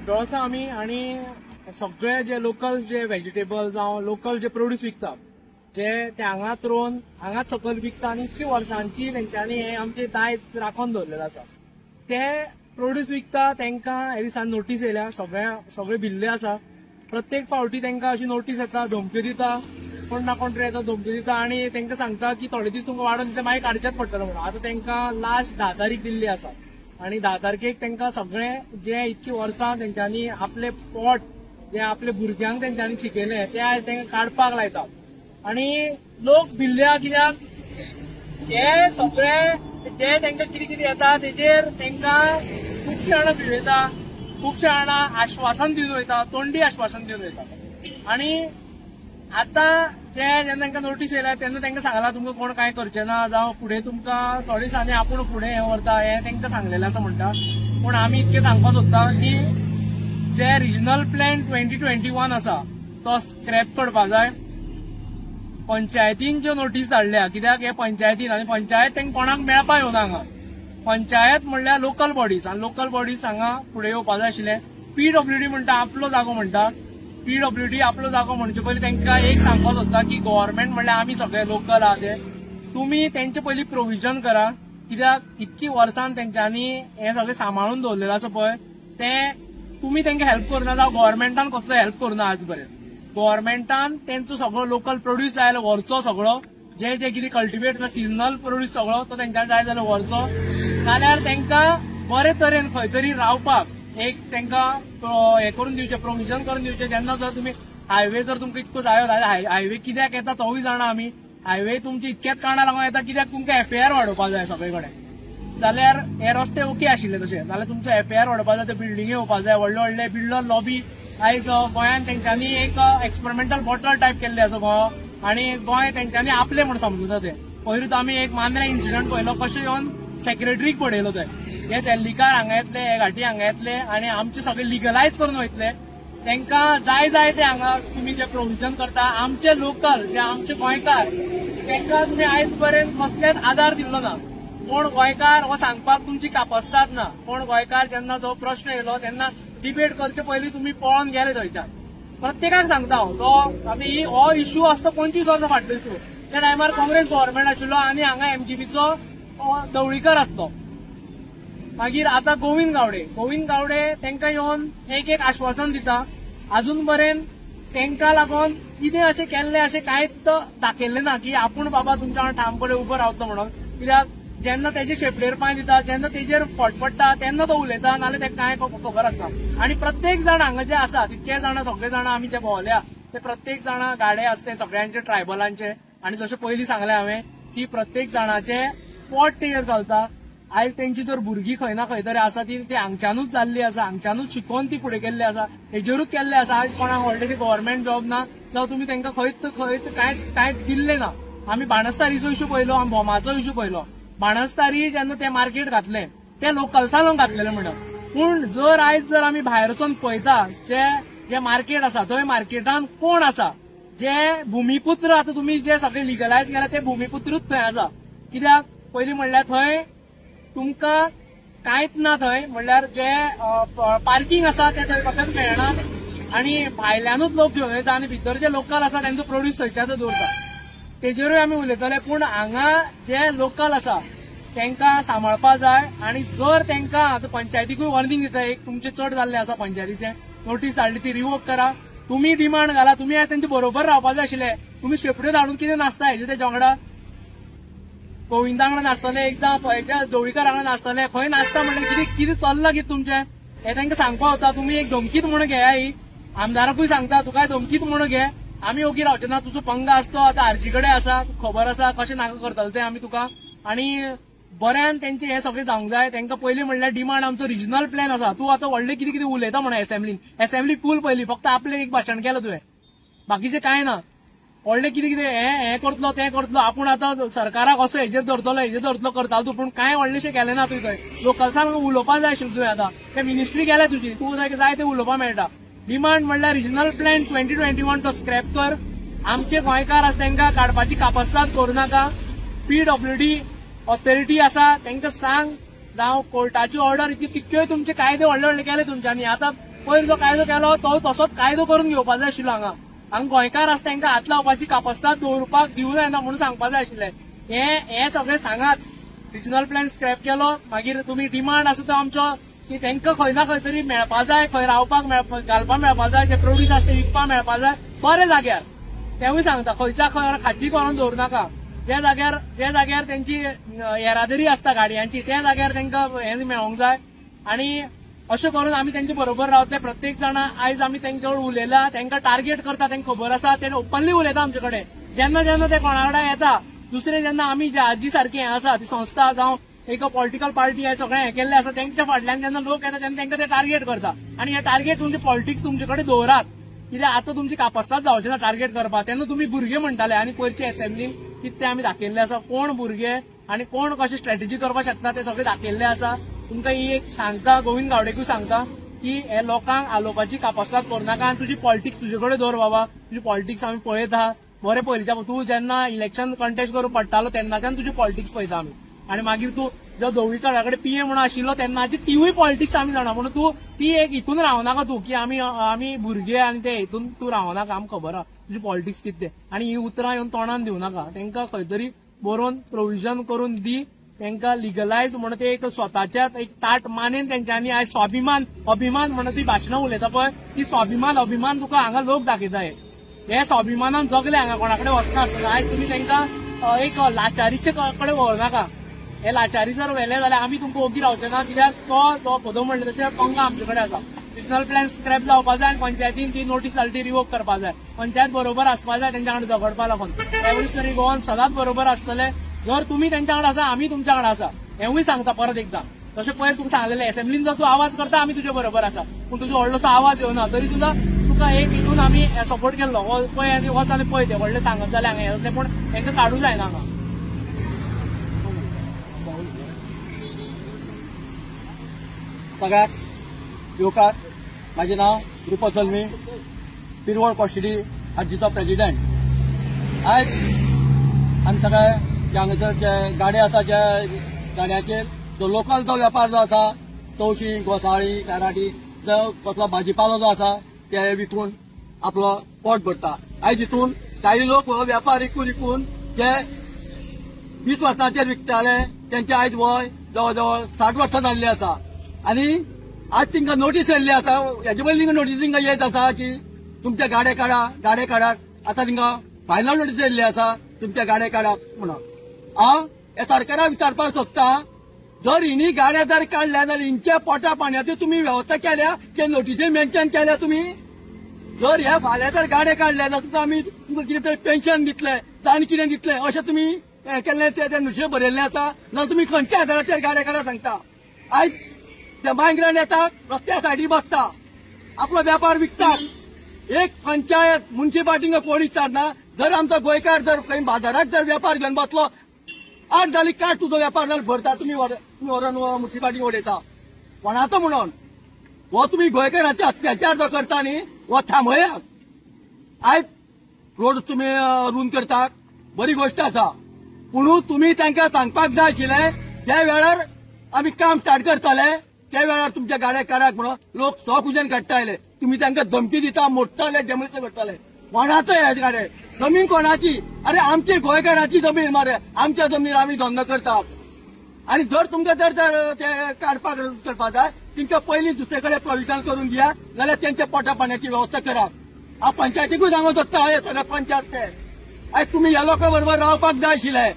म्हाड्डोळ आसा आमी आनी सगळे जे लोकल जे व्हेजिटेबल जावं लोकल जे प्रोड्यूस विकता जे ते हांगाच रोवन हांगाच सकयल विकता आनी इतकी वर्सांची तेंच्यांनी हे आमचे दायज राखून दवरलेलें आसा. ते प्रोड्यूस विकता तांकां हे दिसान नोटीस येयल्या, सगळे भिल्ले आसा. प्रत्येक फावटी तांकां अशी नोटीस येता, धमक्यो दिता, कोण ना कोण तरी येता धमक्यो दिता आनी तांकां सांगता की थोडे दीस तुमकां वाडोवन दिता, मागीर काडचेच पडटलें म्हणून. आतां तांकां लास्ट 10 तारीख दिल्ली आसा आनी 10 तारखेक तांकां सगळे जे इतकी वर्सां तेंच्यांनी आपले पोट जे आपले भुरग्यांक तेंच्यांनी शिकयलें ते आयज तांकां काडपाक लायता आनी लोक भिल्ल्या कित्याक हे सगळे जे तांकां कितें कितें येता तेजेर तांकां खुबशे जाणां भिवयता, खुबशे जाणां आश्वासन दिवन वयता, तोंडी आश्वासन दिवन वयता. आनी आतां जे जेन्ना तांकां नोटीस येयल्या तेन्ना तांकां सांगलां तुमकां कोण कांय करचें ना जावं फुडें तुमकां थोडे दिसांनी आपूण फुडें हें व्हरता हें तांकां सांगलेलें आसा म्हणटा. पूण आमी इतकें सांगपाक सोदता की जे रिजनल प्लॅन 2021 आसा तो स्क्रॅप करपाक जाय. पंचायतीन ज्यो नोटीस धाडल्या कित्याक हे पंचायतीन आनी पंचायत तांकां कोणाक मेळपाक येवना हांगा. पंचायत म्हणल्यार लोकल बॉडीज आनी लोकल बॉडीज हांगा फुडें येवपाक जाय आशिल्लें. पीडब्ल्यूडी म्हणटा आपलो जागो म्हणटा, पीडब्ल्यूडी आपलो जागो म्हणचे पयलीं तांकां एक सांगपाक सोदता की गव्हर्मेंट म्हणल्यार आमी सगळे लोकल आहा ते तुमी तेंचे पयलीं प्रोविजन करा कित्याक इतकी वर्सान तेंच्यांनी हें सगळें सांबाळून दवरलेलें आसा पळय तें तुमी तांकां हेल्प करुना जावं गव्हर्मेंटान कसलो हेल्प करुना. आज पर्यंत गव्हर्मेंटान तेंचो सगळो लोकल प्रोड्यूस जाय जाल्यार व्हरचो, सगळो जे जे कितें कल्टिवेट सिजनल प्रोड्यूस सगळो तो तेंच्यांनी जाय जाल्यार व्हरचो, नाल्यार तांकां बरे तरेन खंय तरी रावपाक एक तांकां हें करून दिवचें, प्रोविजन करून दिवचें. जेन्ना जर तुमी हायवे जर तुमकां इतको जायो जाल्यार हायवे कित्याक येता तोवूय जाणा आमी, हायवे तुमचे इतक्याच कारणां लागून येता कित्याक तुमकां एफआयआर वाडोवपाक जाय सगळे कडेन. जाल्यार हे रस्ते ओके आशिल्ले तशे जाल्यार तुमचो एफआयआर वाडोवपाक जाय, ते बिल्डिंगे येवपाक जाय, व्हडले व्हडले बिल्डर लॉबी आयज गोंयांत तेंच्यांनी एक एक्सपेरिमेंटल बॉटल टायप केल्ले आसा गोंय आनी गोंय तेंच्यांनी आपलें म्हूण समजुता ते. पयरूच आमी एक मांद्रे इन्सिडंट पळयलो कशें येवन सेक्रेटरीक पडयलो ते, हे दिल्लीकार हांगा येतले, हे घाटी हांगा येतले आनी आमचे सगळे लिगलायज करून वयतले. तांकां जाय जाय ते हांगा तुमी जे प्रोविजन करता आमचे लोकल जे आमचे गोंयकार तांकां तुमी आयज पर्यंत कसलेच आदार दिल्लो ना. कोण गोंयकार हो सांगपाक तुमची कापस्ताद ना. कोण गोंयकार जेन्ना जो प्रश्न येयलो तेन्ना डिबेट करचे पयलीं तुमी पळोवन गेले थंयच्यान. प्रत्येकाक सांगता हांव तो आतां हो इश्यू आसता 25 वर्सां फाटलो इश्यू. त्या टायमार काँग्रेस गव्हर्मेंट आशिल्लो आनी हांगा एमजीबीचो ढवळीकर आसलो. मागीर आतां गोविंद गावडे, गोविंद गावडे तांकां येवन एक एक आश्वासन दिता, आजून पर्यंत तांकां लागून कितें अशें केल्लें अशें कांयच दाखयल्लें ना की आपूण बाबा तुमच्या ठामपणे उबो रावतलो म्हणून. कित्याक जेन्ना तेजे शेपडेर पांय दिता, जेन्ना तेजेर फटफडटा तेन्ना तो उलयता, नाल्यार ताका कांय खबर आसना. आनी प्रत्येक जाण हांगा जे आसा तितके जाणां सगळे जाणां आमी जे भोंवल्या ते प्रत्येक जाणां गाडे आसते सगळ्यांचे ट्रायबलांचे. आनी जशें पयलीं सांगलें हांवें की प्रत्येक जाणाचे पोट तेजेर चलता. आयज तेंची जर भुरगीं खंय ना खंय तरी आसा ती हांगच्यानूच जाल्ली आसा, हांगच्यानूच शिकोवन ती फुडें गेल्ली आसा, हेजेरूच केल्ले आसा. आयज कोणाक ऑलरेडी गव्हर्मेंट जॉब ना जावं तुमी तांकां खंयच खंयच कांयच दिल्लें ना. आमी बाणस्तारीचो इश्यू पळयलो, आमी भोमाचो इश्यू पळयलो. बाणस्तारी जेन्ना ते मार्केट घातलें ते लोकल्सां घातलेलें म्हणटा, पूण जर आयज जर आमी भायर वचून पळयता जे जे मार्केट आसा थंय मार्केटान कोण आसा जे भुमिपुत्र आतां तुमी जे सगळे लिगलायज केला ते भुमिपुत्रूच थंय आसा. कित्याक पयलीं म्हणल्यार थंय तुमकां कांयच ना, थंय म्हणल्यार जे पार्किंग आसा तें थंय कशेंच मेळना आनी भायल्यानूच लोक घेवन येता आनी भितर जे लोकल आसा तेंचो प्रोड्यूस थंयच्याच दवरता. तेजेरूय आमी उलयतले. पूण हांगा जे लोकल आसा तांकां सांबाळपा जाय आनी जर तांकां आतां पंचायतीकूय वॉर्निंग दिता, एक तुमचें चड जाल्लें आसा पंचायतीचें नोटीस धाडली ती रिवोक करा, तुमी डिमांड घाला, तुमी आयज तेंचे बरोबर रावपा जाय आशिल्ले. तुमी शेपड्यो धाडून कितें नासता हेजे ते वांगडा गोविंदा वांगडा नासतले, एकदां ढवळीकर वांगडा नासतले, खंय नासता म्हणल्यार कितें कितें चल्लां कितें तुमचें हें तांकां सांगपा वता. तुमी एक धमकीत म्हणून घेया, ही आमदाराकूय सांगता तुकाय धमकीत म्हणून घे, आमी ओगी रावचे ना, तुजो पंगा आसतो आतां आरजी कडेन आसा, खबर आसा कशें नाका करतले ते आमी तुका. आनी बऱ्यान तेंचे हे सगळें जावंक जाय. तांकां पयलीं म्हणल्यार डिमांड आमचो रिजनल प्लॅन आसा. तूं आतां व्हडलें कितें कितें उलयता म्हणून एसेंब्लीन, एसेंब्ली फूल पयलीं फक्त आपलें एक भाशण केलें तुवें, बाकीचें कांय ना. व्हडलें कितें कितें हें करतलो तें करतलो, आपूण आतां सरकाराक असो हेजेर धरतलो हेजेर धरतलो करतालो तूं, पूण कांय व्हडलेंशें केलें ना तुवें. थंय लोकल्सांक उलोवपा जाय आशिल्लें तुवें. आतां ते मिनिस्ट्री गेल्या तुजी, तूं जाय तें उलोवपा मेळटा. डिमांड म्हणल्यार रिजनल प्लॅन 2021 तो स्क्रॅप कर. आमचे गोंयकार आसा तांकां काडपाची कापस्ताद करूं नाका. पीडब्ल्यूडी ऑथॉरिटी आसा तांकां सांग, जावं कोर्टाची ऑर्डर इतकी तितक्योय तुमचे कायदे व्हडले व्हडले केले तुमच्यांनी. आतां पयर जो कायदो केलो तो तसोच कायदो करून घेवपा जाय आशिल्लो. हांगा हांगा गोंयकार आसा तांकां हात लावपाची कापस्ताद दवरपाक दिवं जायना म्हणून सांगपा जाय आशिल्लें. हे सगळें सांगात. रिजनल प्लॅन स्क्रॅप केलो, मागीर तुमी डिमांड आसा तो आमचो की तांकां खंय ना खंय तरी मेळपा जाय, खंय रावपाक घालपाक मेळपा जाय, जे प्रोड्यूस आसा ते विकपाक मेळपा जाय बरे जाग्यार. तेवूय सांगता खंयच्या खंय खाजगी करून दवरूं नाका. ज्या जाग्यार तेंची येरादारी आसता गाडयांची त्या जाग्यार तांकां हें मेळोंक जाय. आनी अशें करून आमी तेंचे बरोबर रावतले. प्रत्येक जाणा आयज आमी तेंचे कडेन उलयला, तांकां टार्गेट करता, तांकां खबर आसा, ते ओपनली उलयता आमचे कडेन. जेन्ना जेन्ना ते कोणा कडेन येता दुसरे, जेन्ना आमी जे आजी सारकी हें आसा ती संस्था जावं एक पॉलिटिकल पार्टी आहे सगळें हें केल्लें आसा, तेंच्या फाटल्यान जेन्ना लोक येता तेन्ना तांकां ते टार्गेट करता. आनी हे टार्गेट तुमचे पॉलिटिक्स तुमचे कडेन दवरात, कित्याक आतां तुमची कापस्ताद जावचे ना टार्गेट करपाक. तेन्ना तुमी भुरगे म्हणटाले आनी पयरचे असेंब्लीन कितें ते आमी दाखयल्लें आसा, कोण भुरगे आनी कोण कशें स्ट्रॅटेजी करपाक शकता ते सगळें दाखयल्लें आसा. तुमकां ही एक सांगता, गोविंद गावडेकूय सांगता की हे लोकांक आलोवपाची कापस्ताद करनाका आनी तुजी पॉलिटिक्स तुजे कडेन दवर बाबा. तुजी पॉलिटिक्स आमी पळयता बरें पयलींच्या, तूं जेन्ना इलेक्शन कंटेस्ट करूंक पडटालो तेन्नाच्यान तुजी पॉलिटिक्स पळयता आमी. आनी मागीर तूं जो धवळीकरा कडेन पीए म्हणून आशिल्लो तेन्नाची तिवूय पॉलिटिक्स आमी जाणा. म्हणून तूं ती एक हितून रावनाका तूं की आमी आमी भुरगे आनी ते हितून तूं रावनाका. आमकां खबर आहा तुजी पॉलिटिक्स कितें तें. आनी ही उतरां येवन तोंडान दिवं नाका, तांकां खंय तरी बरोवन प्रोविजन करून दी, तांकां लिगलायज म्हणून ते एक स्वताच्या एक ताट मानेन तेंच्यांनी आयज स्वाभिमान अभिमान म्हणून ती भाशणां उलयता पळय, ती स्वाभिमान अभिमान तुका हांगा लोक दाखयता. हे स्वाभिमानान जगले हांगा कोणा कडेन वचनासतना. आयज तुमी तांकां एक लाचारीचे कडेन व्हरनाका. हे लाचारी जर व्हेले जाल्यार आमी तुमकां ओगी रावचे ना, कित्याक तो जो पदो म्हणले तशें पंगा आमचे कडेन आसा. रिजनल प्लॅन स्क्रॅप जावपा जाय आनी पंचायतीन ती नोटीस जाली ती रिवोक करपा जाय. पंचायत बरोबर आसपा जाय तेंच्या कडेन झगडपा लागून. रेव्होल्युशनरी गोवन सदांच बरोबर आसतले. जर तुमी तेंच्या कडेन आसा आमी तुमच्या कडेन आसा हेंवूय सांगता परत एकदां. तशें पयर तुका सांगलेलें असेंब्लीन जर तूं आवाज करता आमी तुजे बरोबर आसा, पूण तुजो व्हडलोसो आवाज येवना तरी सुद्दां तुका एक हितून आमी सपोर्ट केल्लो. पळय आनी वच आनी पळय ते व्हडलें सांगत जाल्यार हांगा हें जातलें, पूण तांकां काडूं जायना हांगा. सगळ्याक येवकार. म्हाजें नांव रुपा सलमी, पिरवळ कॉस्टिडी आजीचो प्रेजिडेंट. आयज आमी सगळे जे हांगासर जे गाडे आसा, ज्या गाड्याचेर जो लोकल जो वेपार जो आसा, तवशी, घोसाळी, काराटी, जो कसलो भाजीपालो जो आसा ते विकून आपलो पोट भरता. आयज हितून काही लोक हो वेपार विकून विकून जे 20 वर्सांचेर विकताले तेंचे आयज वय जवळ जवळ 60 वर्सां जाल्ली आसा. आनी आज तांकां नोटीस येयल्ली आसा, हेजे पयलीं तांकां नोटीस तांकां येत आसा की तुमचे गाडे काडा, गाडे काडात. आतां तांकां फायनल नोटीस येयल्ली आसा तुमचे गाडे काडात म्हणून. हांव हे सरकाराक विचारपाक सोदता, जर हिणी गाड्या जर काडल्या जाल्यार हिंच्या पोटा पाण्याची तुमी वेवस्था केल्या, ते नोटीसी मेन्शन केल्या तुमी. जर ह्या फाल्यां जर गाडे काडले जाल्यार आमी तुमकां कितें तरी पेन्शन दितले आनी कितें दितले अशें तुमी केल्लें ते नोटीसे बरयल्लें आसा. जाल्यार तुमी खंयच्या आदाराचेर गाडे काडा सांगता. आयज ते मायग्रंट येतात, रस्त्या सायडी बसता, आपलो वेपार विकतात. एक पंचायत मुन्सिपाल्टींक कोण विचारना. जर आमचो गोंयकार जर खंय बाजाराक जर वेपार घेवन बसलो, 8 जाली काड तुजो वेपार जाल्यार भरता, तुमी व्हरून मुन्सिपाल्टी उडयता कोणाचो म्हणून. हो तुमी गोंयकारांचे अत्याचार जो करता न्ही हो थांबयात. आयज रोड तुमी रूंद करतात, बरी गोश्ट आसा, पूण तुमी तांकां सांगपाक जाय आशिल्लें त्या वेळार आमी काम स्टार्ट करताले त्या वेळार तुमच्या गाड्या काडाक म्हणून लोक 100 खुजेन काडटा आयले. तुमी तांकां धमकी दिता, मोडटाले, डेमोलिशन करताले. कोणाचो हे गाडे? जमीन कोणाची? अरे आमची गोंयकारांची जमीन मरे, आमच्या जमनीर आमी धंदो करतात. आनी जर तुमकां जर ते काडपाक करपाक जाय तांकां पयलीं दुसरे कडेन प्रोविजन करून दिया, जाल्यार तेंच्या पोटा पाण्याची वेवस्था करात. हांव पंचायतीकूय सांगूंक सोदता, हे सगळे पंचायत ते आयज तुमी ह्या लोकां बरोबर रावपाक जाय आशिल्लें.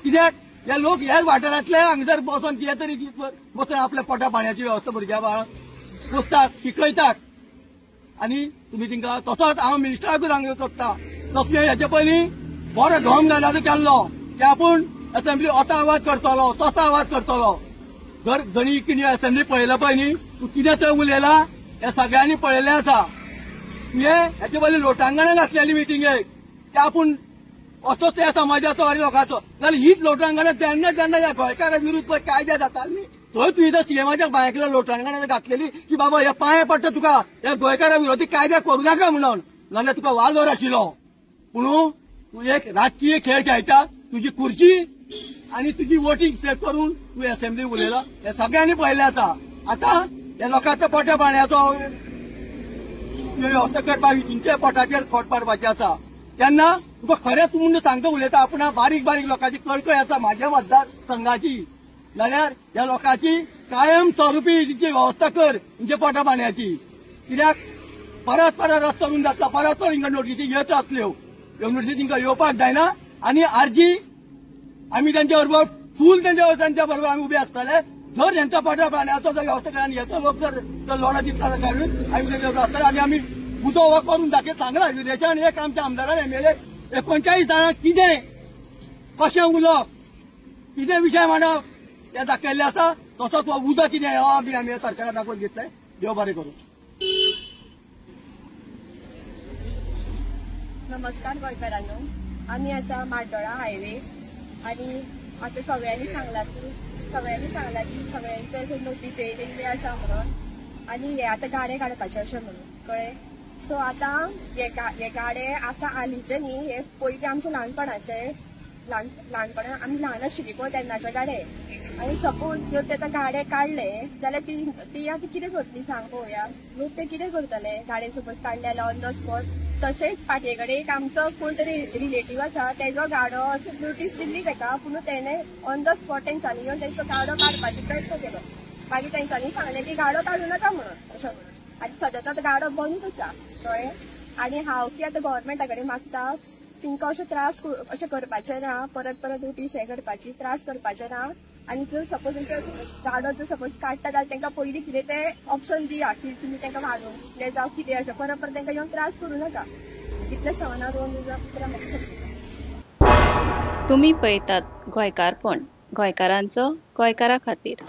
कित्याक हे लोक ह्या वाठारांतले हांगासर बसोन कितें तरी बसून आपल्या पोटा पाण्याची वेवस्था भुरग्या बाळांक पोसतात, शिकयतात. आनी तुमी तांकां तसोच हांव मिनिस्टराकूय सांगूंक सोदता, तसले हेचे पयलीं बरो ढोंग घालून केल्लो की आपूण असेंब्ली असो आवाज करतलो तसो आवाज करतलो. जर जणी कितें असेंब्ली पळयला पळय न्ही, तूं कितें थंय उलयला हें सगळ्यांनी पळयल्लें आसा. तुवें हेचे पयलीं लोटांगणान आसलेली मिटिंगेक की आपूण असोच त्या समाजाचो आनी लोकांचो, जाल्यार हीच लोटांगणां तेन्ना जेन्ना ह्या गोंयकारा विरुद्ध पळय कायदे जाताले न्ही थंय तुवें जर सीएमाच्या बांयकल्या लोटांगणां घातलेली की बाबा हे पांय पडटा तुका, ह्या गोंयकारा विरोधी कायदे करूं नाका म्हणून, नाजाल्यार तुका वालोर आशिल्लो. पूण तूं एक राजकीय खेळ खेळटा, तुजी खुर्ची आनी तुजी वोटींग सेव करून तूं असेंब्ली उलयलो हें सगळ्यांनी पळयल्लें आसा. आतां ह्या लोकांच्या पोटा पाण्याचो व्यवस्था करपाक तुमच्या पोटाचेर खोट मारपाची आसा. तेन्ना तुका खरेंच म्हणून सांगता उलयता आपूण बारीक बारीक लोकांची कळकळ आसा माझ्या मतदार संघाची, जाल्यार ह्या लोकांची कायम स्वरुपी तिची व्यवस्था कर तुमच्या पोटा पाण्याची. कित्याक परत परत रस्तो करून जाता, परत परत हिंगा नोटीसी येत आसल्यो, ह्यो नोटीसी तिंका येवपाक जायना. आनी आरजी आमी त्यांच्या बरोबर फूल त्यांच्या बरोबर आमी उबे आसतले. जर हेंच्या पोटा पाण्याचो जर व्यवस्था केला आनी हेचो लोक जर लोडा दिसता काडून आमी तेंच्या बरोबर आसतले. आनी आमी उजो हो करून दाखय सांगला विदेशान एक आमच्या आमदारान एमएलए 39 जाणांक कितें कशें उलोवप कितें विशय मांडप ते दाखयल्ले आसा. तसोच हो उजो कितें हो आमी आमी सरकाराक दाखोवन घेतले. देव बरें करूं. नमस्कार गोंयकारांनो, आमी आसा म्हाड्डोळा हायवे आनी आतां सगळ्यांनी सांगला की सगळ्यांचे नोटीस येयल्ले आसा म्हणून आनी हे आतां गाडे काडपाचे अशें म्हणून कळ्ळें. सो आतां हे गाडे आतां हालींचे न्ही, हे पयलीं आमचे ल्हानपणाचे ल्हानपणान आमी ल्हान आशिल्ली पळय तेन्नाचे गाडे. आनी सपोज जर ते आतां गाडे काडले जाल्यार ती आतां कितें करतली सांग पळोवया. लोक ते कितें करतले गाडे सपोज काडले जाल्यार ऑन the spot. तशेंच पाटये कडेन एक आमचो कोण तरी रिलेटीव आसा तेजो गाडो अशें नोटीस दिल्ली तेका, पूण तेणें ऑन the spot तेंच्यांनी येवन तेंचो गाडो काडपाचो प्रयत्न केलो. मागीर तेंच्यांनी सांगलें की गाडो काडूं नाका म्हणून अशें म्हणून. आनी सद्याक आतां गाडो बंद आसा कळ्ळें. आनी हांव की आतां गव्हर्मेंटा कडेन मागता तिंकां अशें त्रास अशें करपाचें ना, परत परत नोटीस हें करपाची त्रास करपाचें ना. आनी जर सपोज तेंकां गाडो जर सपोज काडटा जाल्यार तेंकां पयलीं कितें तें ऑप्शन दिया की तुमी तेंकां वाडोवन दितले जावं कितें अशें, परत परत तेंकां येवन त्रास करूं नाका. इतलें सांगना 2 उतरां म्हाका. तुमी पळयतात गोंयकारपण, गोंयकारांचो गोंयकारा खातीर.